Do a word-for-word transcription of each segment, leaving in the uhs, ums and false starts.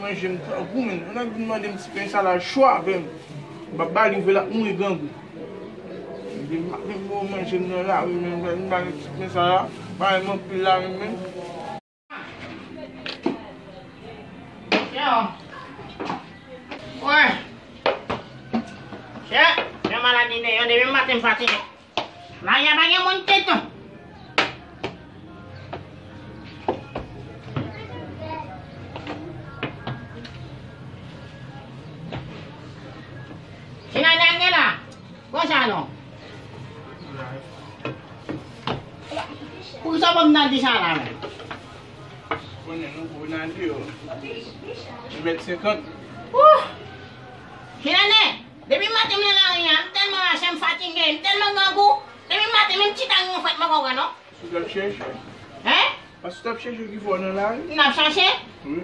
Manje m grangou, men yon nèg vin mande m ti pen salad cho avè m. M pa ba li, vle l ap mouri grangou. Li di m pa vin bon manje m nan lari, men m ba li ti pen salad, pa renmen anpil la, men, men. Yo. Wè. Chè, chè maladi deyò, depi maten m fatige. Lari a pa gen moun tèt. Sinayda, m gen la. Konsa non. Poukisa w pa m nan di sa la menm? Konnen nou gwo nan deyò. Li mèt senkant. Wouh! Sinayda, depi maten m nan lari a, m tèlman mache, m fatige, m tèlman grangou. Depi maten, menm ti tang yon fèt m poko pran non. Si w t ap chèche. Hein? Paske w t ap chèche ki fè w nan lari. N ap chache? Wi.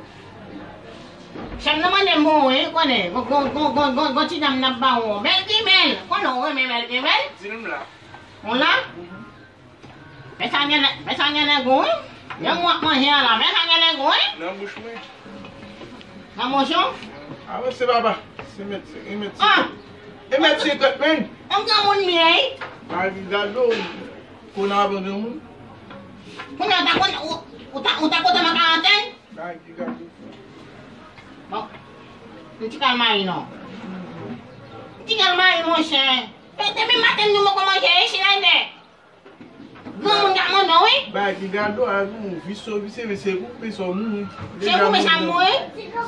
Chèf nan mande m pou ou, wi, konnen. Gon, gon, gon ti dam n ap ba ou. Bèl grimèl. Konnen ou renmen bèl grimèl? Di l m la. Ou la? Mhm. Fè sa genlè, fè sa genlè gou, wi. Jan w ap manje a la, fè sa genlè gou, wi. Nan bouch mwen. Nan bouch ou? Avanse, papa. Se mèt, se mèt. Ah! E mèt senkant, men. Yon granmoun m ye, wi. Ay, gade w. Kounye a w ap yon granmoun. Kounye a w ta konn, ou, ou ta, ou ta kontan nan karantèn? Bagay ki gade. Bon. M ti kal mayi non. M ti kal mayi, monchè. Depi maten nou poko manje, wi, Sinayda. Granmoun k ap mande w, wi. Bagay ki gade w, a, gon visye w visye, men se pou pensa w mouri. Se pou pensa m mouri?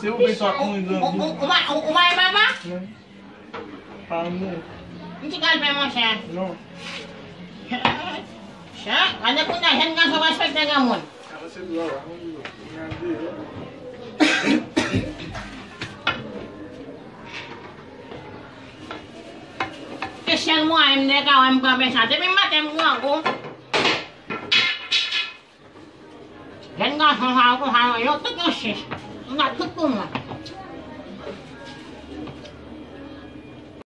Se pou pensa w mouri, granmoun. Ou, ou, ou, ou pa, ou, ou pa wè papa? Non. Pa mouri. M ti kalpe, monchè. Non. Chan, gade kounye a, jèn gason respekte granmoun. Se sèl mwayen m te ka wè m kanpe sa. Depi maten m grangou. Jèn gason sa yo konsa yo, yo tout yo chich. Yo ap tout pou mwen.